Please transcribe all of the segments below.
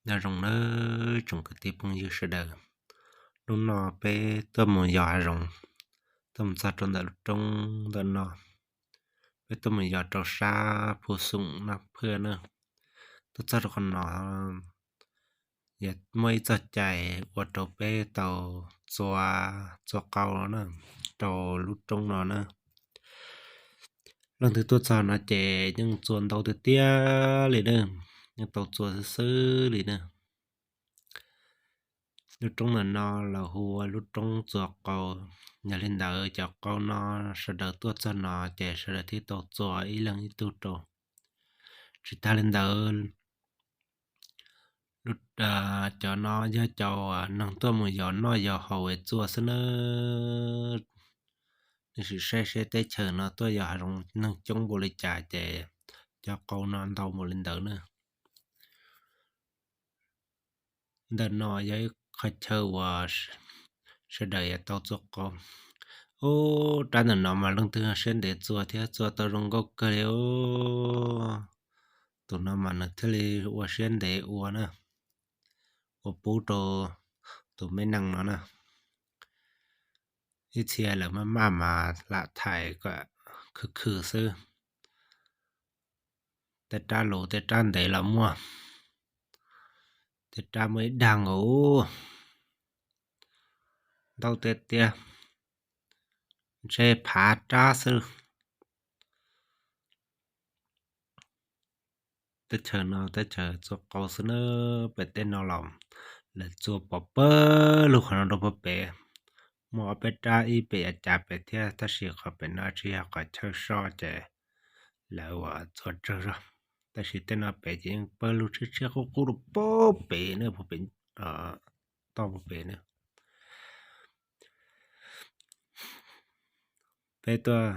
Nyob zoo nawb tsoom kwv tij phooj ywg sawv daws. Hnub no peb tuaj mus yos hav zoov, tuaj mus txog rau ntawm lub roob ntawm no. Peb tuaj mus yos rau sab Phu Xoom Naj Phwj na. Tuaj txog rau qhov no, yog muaj ib txoj cai ua rau peb tau txua, txua qau na, rau lub roob no na. Leej twg tuaj txog no ces yeej txua ntau tiag tiag li na, yeej tau txua xwb xwb li na. Lub roob ntawm no lawv hu ua lub roob txua qau. Yog li ntawd cov qau no sawv daws tuaj txog no ces sawv daws thiaj tau txua ib leeg ib tug rau. Tsis tag li ntawd, cov no yog cov neeg tuaj mus yos noj yos haus es txua xwb na. Nej sim saib seb teb chaws no tuaj yos hav zoov neeg coob npaum li cas ces cov qau no ntau npaum li ntawd na. Ntawm no yog ib qhov chaw uas sawv daws yuav tau txua qau. Ub, rab ntawm no mas leej twg siab ntev txua thiab txua tau zoo nkauj kawg li os. Tus no mas nws thiaj li ua siab ntev ua na, ua pub rau tus me neeg no na. Ib txhia lawv maj maj mas lam thaij kom khwv khwv xwb. Tej rab lus tej rab ntev los muaj, tej rab muaj ib dag nkaus, ntau tiag tiag, ntshe phav rab xwb. Teb chaws no teb chaws txua qau xwb na. Pem tej no los lawv txua pov pawg lug qhov no rau puag pem, muaj ob peb rab ib pem yav cas pem thiab, tab sis qhov pem no tsis yog qhov chaw so ces lawv ua txua tsawg zog. Tab sis tej no pem ces yeej pawg lug tshiab tshiab qub qub rau puag pem na, puag pem, toj puag pem na. Peb tuaj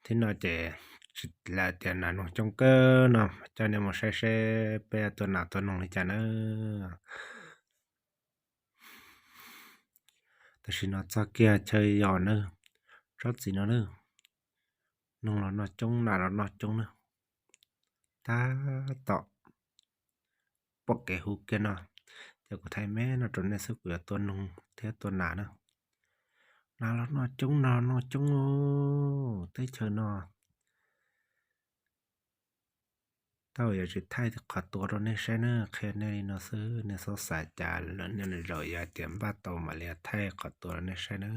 thib no ces tsis lawv tias nas noog coob kawg no, coj nej mus saib seb peb tuaj nas tuaj noog li cas na. Tam sim no txog kiag chaw yos na, tsob txiv no na, noog los noj coob nas los noj coob na. Tab tom pom kev hu kiag no, ces kuv thaij me no rau nej xwb, kuv yuav tua noog thiab tua nas na. Nas los noj coob, nas los noj coob, teb chaws no. Tau yuav tsis thaij qhov tua rau nej saib na, qhia nej li no xwb, nej txhob xav cas lawm, nej zaum yog tias npaj tau mam li thaij qhov tua rau nej saib na.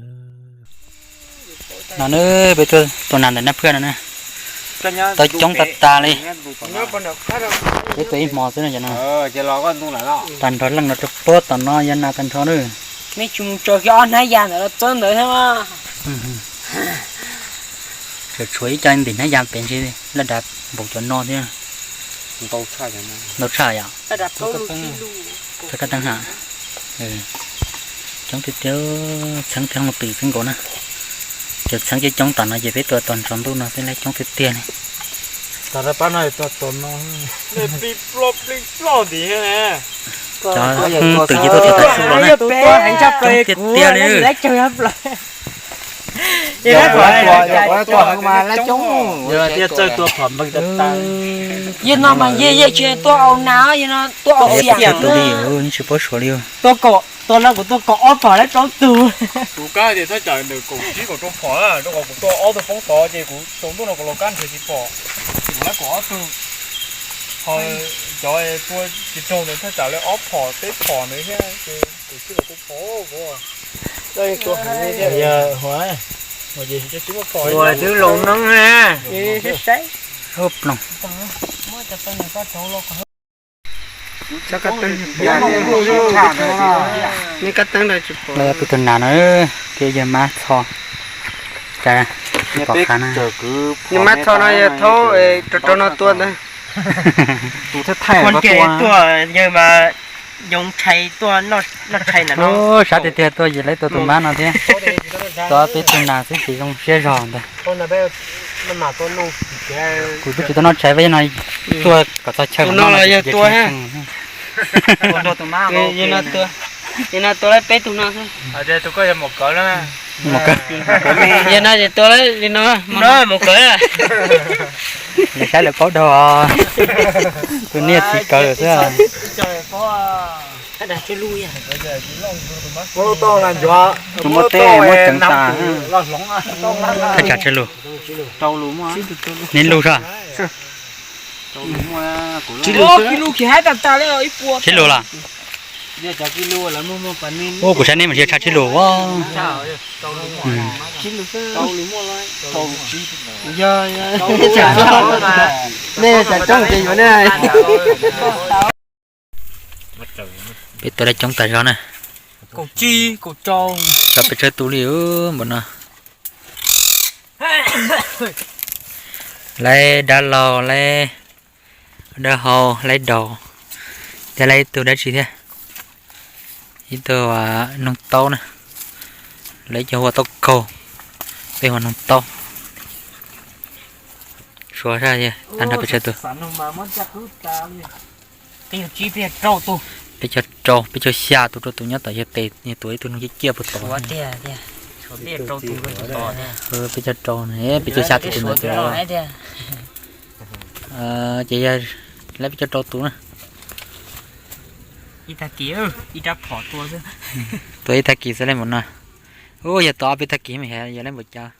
No na, peb tuaj tua nas ntawm Naj Phwj no na, tau coob tas tas li. Peb tua ib hmo xwb no, tag nrho leej no rau puag tom no yog nas tag nrho na. Nej tsis mus tso kiag ob hnab ya ntawd los txawb ntawd thiab. Tsuas tshuav ib co ntim hnab ya pem ntshe laj dav npaum cov no thiab. Ntau tshaj yom. Kab teeb ha. Coob tiag tiag, txheeb thiab hluj pim xeeb nkaus na. Cov txheeb coob coob tom no ces peb tua tag nrho ntuj no peb laib coob tiag tiag li. Cov hwj twm ces tuaj txog tas su los na. Coob tiag tiag li. Yog tias txawj tua phom npeeg tas tas. Yog no mas yog yog tsis tuaj au nas, yog no tuaj au xiam tus li, tsis paub suav li. Tua no kuv tua kaum ob phom lawm rau tug. Kuv kab tias thaj tsam ntawm kaum tsib kaum rau phom na, rau qhov kuv tua ob tug poob tod ces kuv tsaus ntuj no kuv los kab nrhiav tsis pom. Kuv lab kaum ob tug, ho cov tua tsis raug ntawd thaj tsam li ob phom peb phom ntawd thiab ces kaum tsib kaum rau phom kuv. Ua twb laus neeb na. Ploog. Neb kab teeb tsis pom. Peb tug nas na, thiab yawg Mab Txho. Cas pom qab na. Yawg Mab Txho no yog thaub rau rau no tua ntag. Tus thawj thaij tuaj yawg mas yoov tshais tuaj noj tshais ntawm no. Sab tiag tiag tuaj yim lawv tua tus mab no thiab. Tua peb tug nas xwb ces zoo siab zog ntag. Kuv twb tsis tau noj tshais, no tuaj kom txog chaw no los yog tua. Tua peb tug no xwb. Tus koj yog mom kawv na. Mus kawg. Yog no ces tua li no mus kawg. Saib lawv paub dhau, tus niag txiv kawg xwb. Tus muab teb muab ceev tas. Thaj tsam tsawg lus? Neb lus soj. Tsib lus los? Ua kuv saib nej mas tshaj tsib lus. Nej xav coob ces yuav ne. Peb tua laib coob tas zog na. Tso peb tsawg tus li npaum no. Laib dab laug, laib dab hau, laib daus, thiab laib ib tug dab tsi thiab. Ib tug noog taub na. Lawv cov hu ua taub kaug, peb hu ua noog taub. Suav sab tag nrho peb tsawg tus? Peb caug rau, peb caug xya tus rau tus nyob tom yawg tes, yawg tuav ib tug noog ciaj ciaj puag tod. Peb caug rau, peb caug xya tus tus ntawd. Ces yog laib peb caug rau tus na. Tua ib tag kis xwb li npaum no. Ub, yog tua ob peb tag kis mas yog laib npaum cas.